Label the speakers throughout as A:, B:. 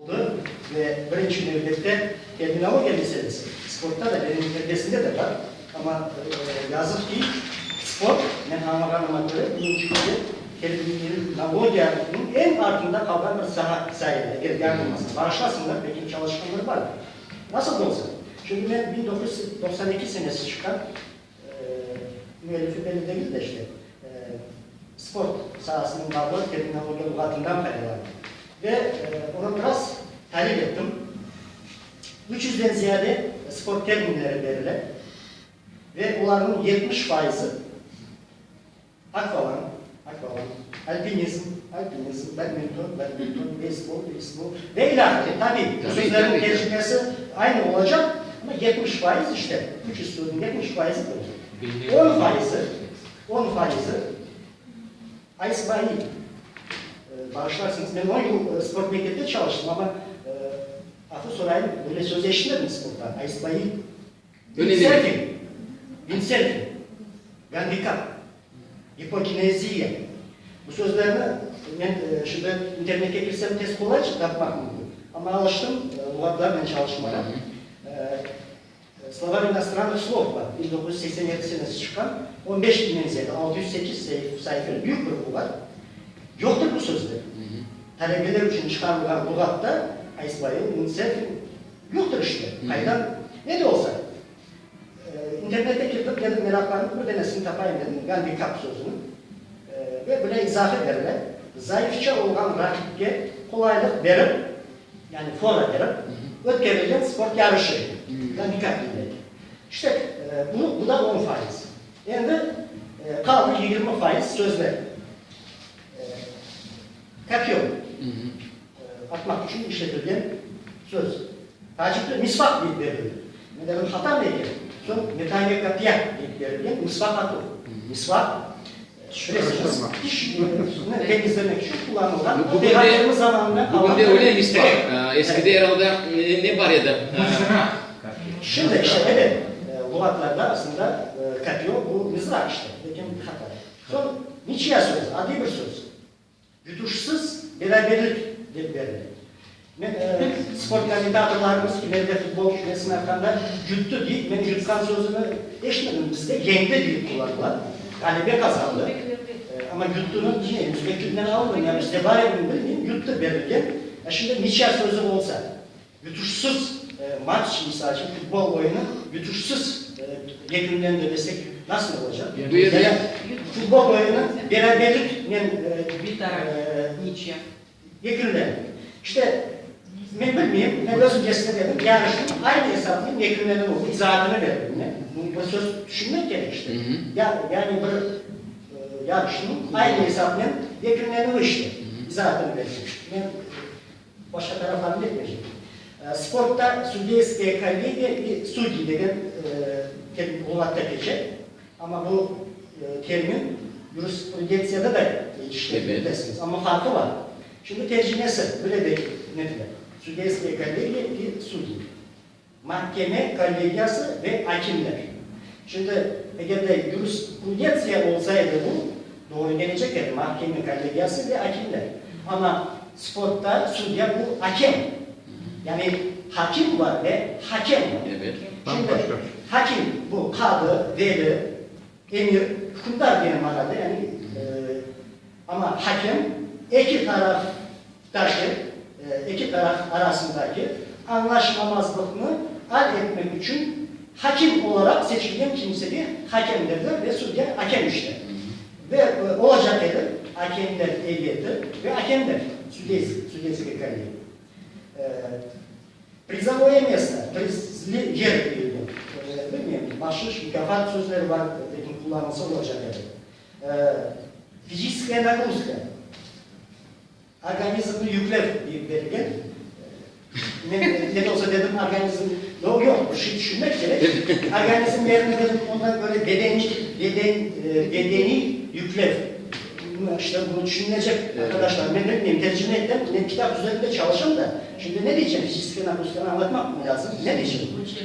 A: Oldı ve birinci nevbette terminologiya meselesi sportta da, benim terbiyesinde de bar, amma yazıq ki, sport, men añlağanıma köre, bugünki künde terminologiyanıñ eñ artında qalğan bir saha sayıla, eger yañılmasam, bağışlasınlar, belki çalışqanlar bardır. Nasıl da olsa, şimdi men 1992 senesi çıqqan, müellifi belli degil de, işte, sport saasınen bağlı terminologiya luğatından faydalandım ve onı biraz talil ettim. Üç yüzden ziyade sport terminleri berile ve olarnıñ 70 fayızı Akvalang, akvalang, alpinizm, alpinizm, badminton, badminton, beysbol, beysbol ve ilâhre. Tabiy, bu sözlerniñ tercimesi aynı olacaq, amma 70%, işte, 300 sözniñ 70 fayızı böyle. On fayızı, on fayızı aysbaiy. Bağışlarsıñız, men on yıl sport mektepte çalıştım, amma, afu sorayım, böyle söz eşitmedim sportta, aysbaiy. Vindserfing, vindserfing, gandikap, gipokineziya. Bu sözlerni men şimdi internetke kirsem tez qolayca tapmaq mümkün. Amma alıştım luğatlarnen çalışmağa. Slovar inostrannıh slov bar, 1987 senesi çıqqan, on beş binden ziyade, 608 sayfalı büyük bir luğat. Yoqtır bu sözler. Talebeler içün çıqarılğan luğatta aysbayıl, vindserfing, Yoqtır işte, qaydan? Ne de olsa, internetke kirdim, dedim, meraqlanıp, bir denesini tapayım dedim, gandikap sözüni. Ve bile izahı berile, zayıfça olğan raqipke qolaylıq berip, yani fora berip, ötkerilgen sport yarışı eken. Gandikap deyile eken. İşte, bu, bu da 10%. Endi qaldı 20% sözler. Kopyo. Atmaq içün işletilgen söz. Taacipli misvaq deyip berildi. Men dedim, hata mı eken? Soñ metaniye kopya deyip berilgen, misvaq atuv. Misvaq, bilesiñiz, tişni temizlemek içün qullanılğan, o peyğamberimiz zamanından qalğan.
B: Bugünde öyle misvaq. Eskide er alda ne bar edi?
C: Mızraq.
A: Şimdi, işte, ebet, luğatlarda aslında kopyo bu mızraq işte, lâkin hata. Soñ niçya sözü, adiy bir söz. Yutuşsız beraberlik, dep berile. Men, sport kommentatorlarımız ileride futbol nesini aytqanda, yuttı deyip, men yutqan sözüni eşitmedim. Bizde yeñdi deyip qullanıla. Ğalebe qazandı. Amma yuttını bilmeyim, özbek tilinden alındı, ya bizde bar edimi bilmeyim, yuttı berilgen. Şimdi niçya sözü olsa, Yutuşsız maç, misal içün, futbol oyunı yutuşsız yekünlendi desek, nasıl olacaq?
B: Bu yerde.
A: Ya da futbol oyunı beraberliknen yekünlendi. İşte, men bilmeyim, men özümcesine dedim, yarışnıñ aynı esapnen yekünlenüvi, bu izaatını berdim men. Bu bir söz tüşünmek kerek işte. Ya, yani bir yarışnıñ aynı esapnen yekünlenüvi işte, izaatını berdim. Men. Başqa taraflarını etmeycek. Sportta sudeyskaya kollegiya i sudyi degen termin luğatta keçe, amma bu termin yurisprudentsiyada da işletile, bilesiñiz, amma farqı bar. Şimdi tercimesi böyle de netilir, sudeyskaya kollegiya i sudyi. Mahkeme kollegiyası ve akimler. Şimdi, eger de yurisprudentsiya olsa edi bu, doğru kelecek edi, mahkeme kollegiyası ve akimler. Amma sportta sudya bu akem. Yani hakim bar ve hakem bar. Şimdi, hakim bu qadı, veli, emir, hükümdar degen manada, yani, amma hakem eki taraftaki, eki taraf arasındaki añlaşmamazlıqnı al etmek içün hakim olaraq seçilgen kimsege hakem derler ve sudya akem işte. Ve olacaq edi akemler eyyeti ve akemler, sudeyskaya kollegiya. Prizovoye mesto, prizli yer deyilgen, bilmeyim, bahşış, mukâfat sözleri bar, lâkin qullanılsa olacaq edi. Fiziçeskaya nagruzka, organizmni yüklev deyip berilgen. Men ne de olsa dedim, organizm, yoq, yoq, bir şey tüşünmek kerek. Organizm yerine dedim, ondan köre bedeniy, beden, bedeniy yüklev. İşte bunı tüşünülecek, arkadaşlar. Men bilmeyim, tercime etem, men kitap üzerinde çalışam da. Şimdi ne deycem, fiziçeskaya nagruzkanı añlatmaq mı lâzım? Ne deycem?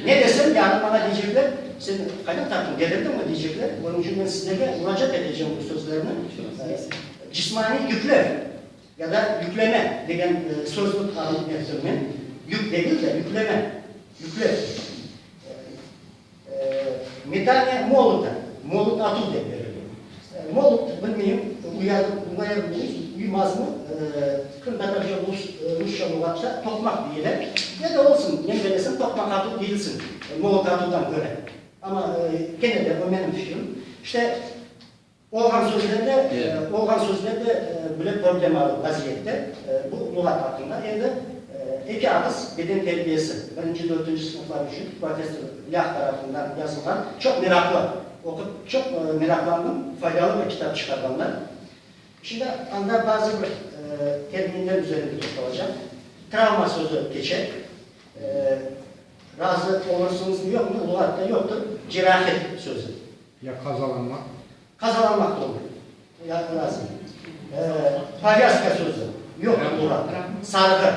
A: Ne desem, yarın maña deycekler, sen qaydan taptıñ, delirdiñmi deycekler. Onıñ içün men sizlerge muracaat etecem bu sözlerni. Cismaniy yüklev. Ya da yükleme degen sözni alıp men, yük degil de, yükleme, yüklev. Metaniya molota, molot atuv dep berilgen. Molot, bilmeyim, uyar, uymazmı, qırımtatarca, rusça luğatta toqmaq deyiler. Ne de olsun, men belesem, toqmaq atuv deyilsin, molot atuvdan köre. Amma kene de, bu menim fikrim. İşte, Olğan sözlerde, olğan sözlerde bile problemalı vaziyette bu luğat aqqında. Endi eki ağız beden terbiyesi, birinci, dörtünci sınıflar içün professor Lâh tarafından yazılğan çoq meraqlı, oqup çoq meraqlandım, faydalı bir kitap çıqarğanlar. Şimdi anda bazı bir terminler üzerinde toqtalacam. Travma sözü keçe. Razı olursıñızmı, yoqmı, luğatta yoqtır cerahet sözü.
C: Ya qazalanmaq?
A: Qazalanmaq da olur. Ya razım. Povязka sözü yoq luğatta. Sarğı.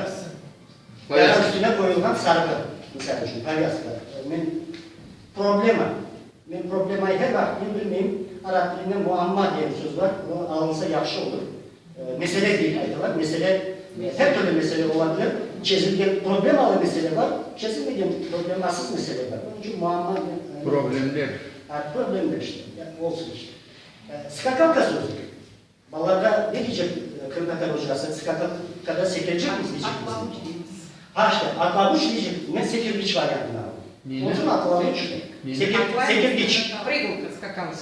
A: Yara üstüne qoyulğan sarğı, misal içün, povязka. Men problema. Men problemayı her vaqıt, men bilmeyim, arap tilinde muamma degen söz bar, o alınsa yahşı olur. Mesele deyip aytalar. Mesele, her türlü mesele ola bilir. Çezilgen problemalı mesele bar, çezilmegen problemasız mesele bar. Onıñ içün muamma.
C: Problemler.
A: Ha, problemler işte, olsun işte. Skakalka sözü. Balalarğa ne diycek qırımtatar ocası, skakalkada sekirecekmiz diycekmiz.
D: Atlavuç deymiz.
A: Ha işte, atlavuç diycek, men sekirgiç variantını aldım. Olsun atlavuç, sekirgiç.
D: Prıgalka, skakalka.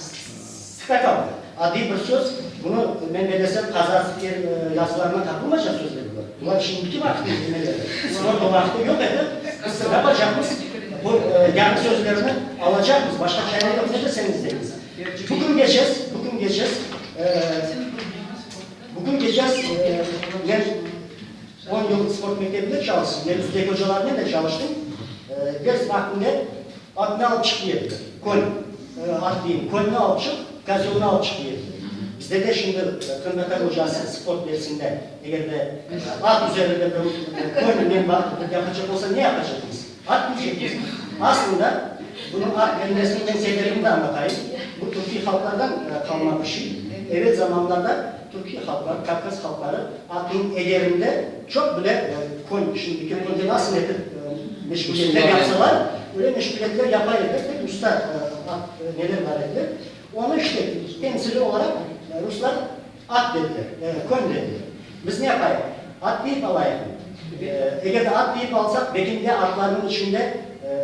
A: Skakalka, adiy bir söz, bunı men belesem qazaq yazılarına tapılmaycaq sözler bular. Bular şimdiki vaqıtnıñ nemeleri. Sport o vaqıtta yoq edi, biz tapacaqmız, bu yañı sözlerni alacaqmız, başqa çare yoq, ne deseñiz deñiz. Bugün geçez, bugün geçez, bugün geçez, men on yıl sport mektebinde çalıştım, men üzdeki ocalarnen de çalıştım, ders vaqtında atnı alıp çıq dey ediler, kön, at deyim, könni alıp çıq, kozölni alıp çıq dey ediler. Bizde de şimdi qırımtatar ocası sport dersinde eger de at üzerinde bir können yapacaq olsa ne yapacaqmız? At deycekmiz. Aslında, bunıñ at denmesiniñ men sebebini de añlatayım. Bu türkiy halqlardan qalma bir şey. Evel zamanlarda türkiy halqlar, Kavkaz halqları atnıñ egerinde çoq bile kön, şimdiki könde nasıl etip meşğuliyetler yapsalar, öyle meşğuliyetler yapa ediler, pek usta at neler bar ediler. Onı işte temsili olaraq ruslar at dediler, kön dediler. Biz ne yapayıq? At deyip alayıqmı? Eger de at deyip alsaq, Bekinde atlarnıñ içinde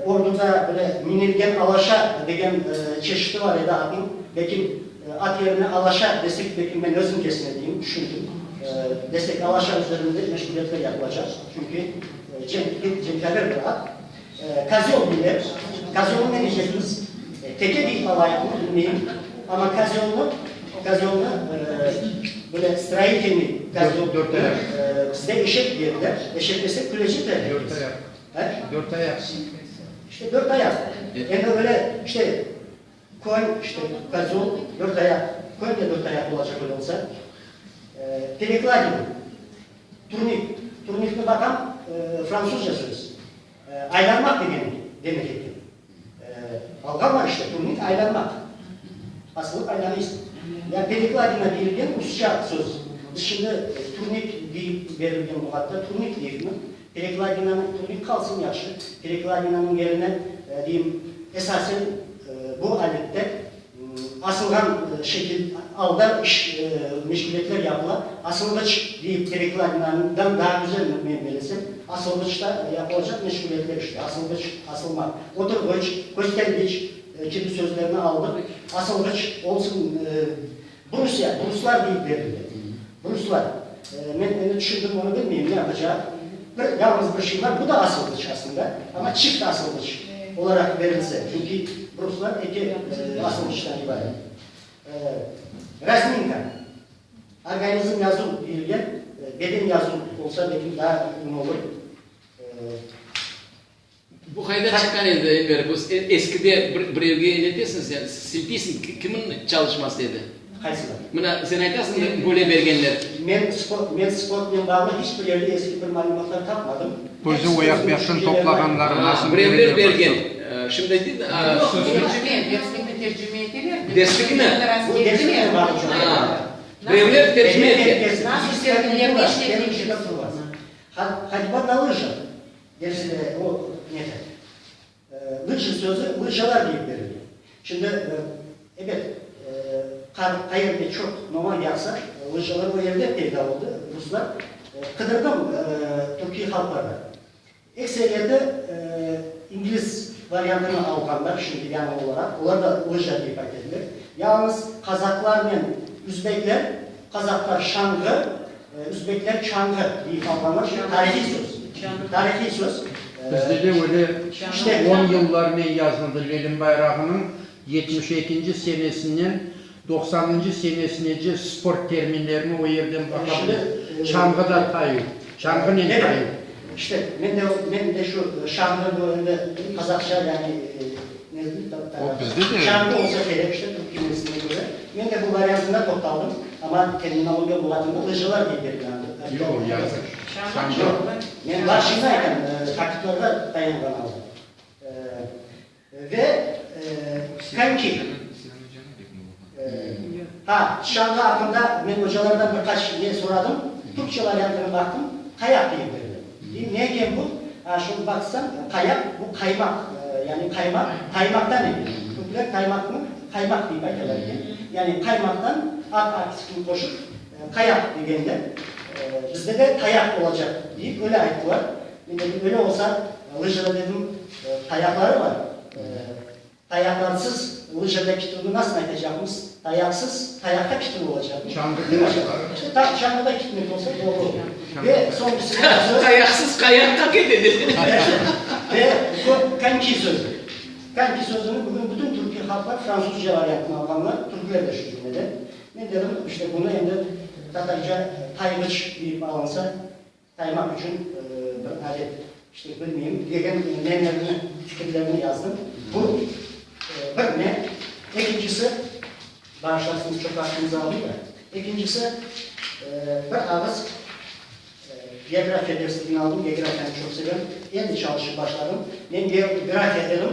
A: orduda böyle minilgen alaşa degen çeşiti bar edi atnıñ. Belki at yerine alaşa desek, belki men özüm kesine deyim, tüşündim. Desek, alaşa üzerinde meşğuliyetler yapılacaq. Çünki cenk, cenkâver bir at. Kozöl deyler. Kozölnı ne deycekmiz? Teke deyip alayıqmı, bilmeyim. Amma kozölnı, kozölnı böyle stroitelnıy kozöl,
C: Dört ayaq.
A: Bizde eşek deydiler. Eşek desek külecekler herkes.
C: Dört ayaq.
A: He?
C: Dört ayaq.
A: İşte dört ayaq. Endi öyle işte kön, işte kozöl, dört ayaq. Kön de dört ayaq olacaq öyle olsa. Perekladina. Turnik. Turnikni baqam, fransuzca söz. Aylanmaq degen demek eken. Alğanlar işte, turnik aylanmaq. Asılıp aylanıysıñ. Ya perekladina deyilgen rusça söz. Biz şimdi turnik deyip berilgen luğatta turnik deyikmi? Perekladinanıñ, turnik qalsın yahşı, perekladinanıñ yerine deyim, esasen bu alette Asılğan şekil alda iş, meşğuliyetler yapıla. Asılğıç deyip perekladinadan daa güzel men belesem. Asılğıçta yapılacaq meşğuliyetler işte, asılğıç, asılmaq. Oturğıç, köstergiç kibi sözlerni aldıq. Asılğıç olsun, brusya, bruslar deyip berildi. Bruslar. Men endi tüşündim, onı bilmeyim ne yapacaq. Bir, yalnız bir şey bar, bu da asılğıç aslında, amma çift asılğıç olaraq berilse, çünki bruslar eki asılğıçtan ibaret. Razminka, organizm yazuv deyilgen, beden yazuv olsa, belki daa uyğun olur.
B: Bu qaydan çıqqan edi, Enver? Bu eskide birevge netesiñ sen, siltiysiñ, kimniñ çalışması edi?
A: Qaysılar?
B: Mına, sen aytasıñ, böyle bergenler.
A: Men sport, men sportnen bağlı hiç bir yerde eski bir malümatlar tapmadım.
C: Özü o yaq-bu yaqtan toplağanları nasıl
B: Birevler bergen. Şimdi aytayım.
D: Yoq, tercime, derslikni tercime eteler.
B: Derslikni?
A: Bu dersliknen bağlı.
B: Birevler tercime etken.
D: Nasıl terminlerni işletmek
A: Ходьба на лыжах, dersi o nede, lıjı sözü lıjalar deyip berilgen. Şimdi, ebet, qar qayerde çoq normal yağsa, lıjalar o yerde peyda oldı, ruslar. Qıdırdım türkiy halqlarda. Ekseriyeti ingliz variantını alğanlar, şimdi yañı olaraq, olar da lıja deyip ayta ediler. Yalıñız qazaqlarnen üzbekler, qazaqlar şanğı, üzbekler çanğı deyip alğanlar, çünki tarihiy söz, tarihiy söz.
C: Bizde de öyle on yıllarnen yazıldı, Lenin bayrağınıñ yetmiş ekinci senesinden doqsanıncı senesinece sport terminlerini o yerden baqa bilesiz. Çanğıda tayuv, çanğınen tayuv.
A: İşte, men de, men de şu şanğı bu endi qazaqça, yani ne
E: O bizde de.
A: Şanğı olsa kerek, işte, türk kelimesine köre. Men de bu variantında toqtaldım, amma terminologiya luğatında lıjalar dep berilgen.
C: Yoq, yazıq. Şanğı.
A: Men bar şeyni aytam, faktlarğa tayanğan alda. Ve konki. Ha, şanğı aqqında men ocalardan bir qaç ne soradım, türkçe variantını baqtım, qayaq dep berdi. Deyim, ne eken bu? Ha, şunı baqsam, qayaq, bu qaymaq, yani qaymaq, taymaqtan eken. Türkler taymaqnı qaymaq deyip aytalar eken. Yani qaymaqtan aq artiklini qoşıp, qayaq degenler. Bizde de tayaq olacaq deyip öyle ayttılar. Men dedim, öyle olsa, lıjada dedim, tayaqları bar. Tayaqlarsız lıjada kitüvni nasıl aytacaqmız? Tayaqsız tayaqta kitüv olacaqmı?
C: Çanğı tayaqları.
A: İşte, çanğıda kitmek olsa doğru olur. Ve soñkisi bir söz.
B: Tayaqsız qayaqqa kete dedi.
A: Ve bu konki sözü. Konki sözüni bugün bütün türkiy halqlar fransuzca variantını alğanlar, türkler de şu cümleden. Men dedim, işte bunı endi tatarca tayğıç deyip alınsa, Taymaq içün bir alet, işte, bilmeyim, degen nelerni, fikirlerni yazdım. Bu, bir ne. Ekincisi, bağışlarsıñız, çoq vaqtıñızı aldım da. Ekincisi, bir ağız geografiya dersligini aldım, geografiyanı çoq sevem, endi çalışıp başladım. Men geografiya dedim,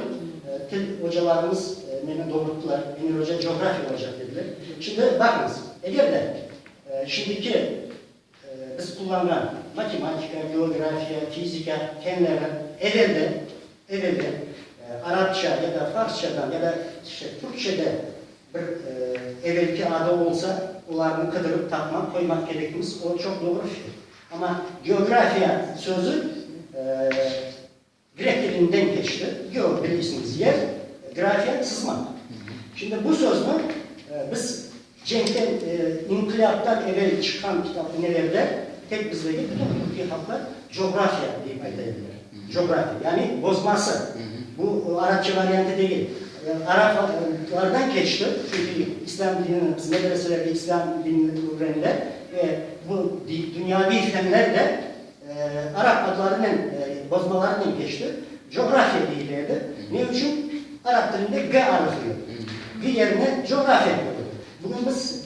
A: til ocalarımız meni doğrulttılar, Emir oca, coğrafiya olacaq dediler. Şimdi baqıñız, eger de şimdiki Biz qullanğan matematika, geografiya, fizika fenleri evelde, evelde arapça ya da farsçadan ya da işte türkçede bir evelki adı olsa, olarnı qıdırıp tapmaq, qoymaq kerekmiz, o çoq doğru fikir. Amma geografiya sözü Grek tilinden keçti, geo, bilirsiñiz, yer, grafiya, sızmaq. Şimdi bu sözni biz cenkten, inqilâptan evel çıqqan kitap nelerde, tek biz degil, bütün türkiy halqlar coğrafiya deyip ayta ediler. Coğrafiya, yani bozması. Bu arapça variantı degil. Araplardan keçti, çünki islâm dinini, biz medreselerde islâm dinini ögrendiler ve bu dünyaviy fenler de Arap adlarınen, bozmalarınen keçti. Coğrafiya deyile edi. Ne içün? Arap tilinde G arfi yoq. G yerine coğrafiya qoyuldı. Bugün biz.